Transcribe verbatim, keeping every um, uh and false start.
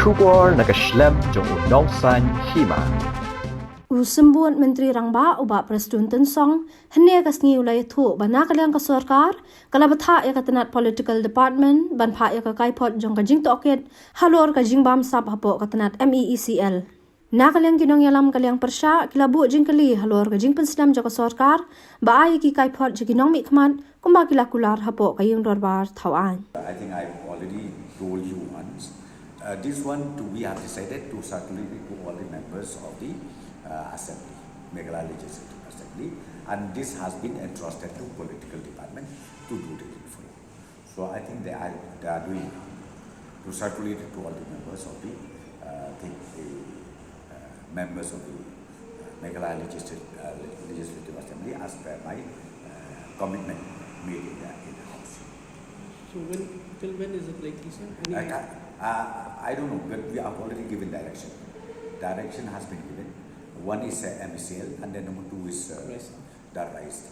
Khubor na ka shlem jong u nongsan hima. U Symbud Myntri Rangbah u Bah Prestone Tynsong hynne ka sngi u la ïathuh ba na ka liang ka sorkar ka la bthah ïa ka tnat political department ban phah ïa ka kaiphod jong ka jingtohkit halor ka jingbamsap hapoh ka tnat M E E C L. Na ka liang ki nongïalam ka liang pyrshah ki la buh jingkylli halor ka jingpynslem jong ka sorkar ba ai ïa ki kaiphod jong ki nongmihkhmat kumba ki la kular hapoh ka ïing dorbar thaw aiñ. I think I've already told you once. Uh, this one to, we have decided to circulate it to all the members of the uh, assembly, Meghalaya Legislative Assembly, and this has been entrusted to political department to do the needful. So I think they are, they are doing to circulate it to all the members of the uh, thing, the uh, members of the uh, Meghalaya Legislative, uh, Legislative Assembly as per my uh, commitment made in the, in the House. So when, till when is it likely, sir? Any I, can't, uh, I don't know, but we have already given direction. Direction has been given. One is uh, M E C L, and then number two is uh, Rice. The rice.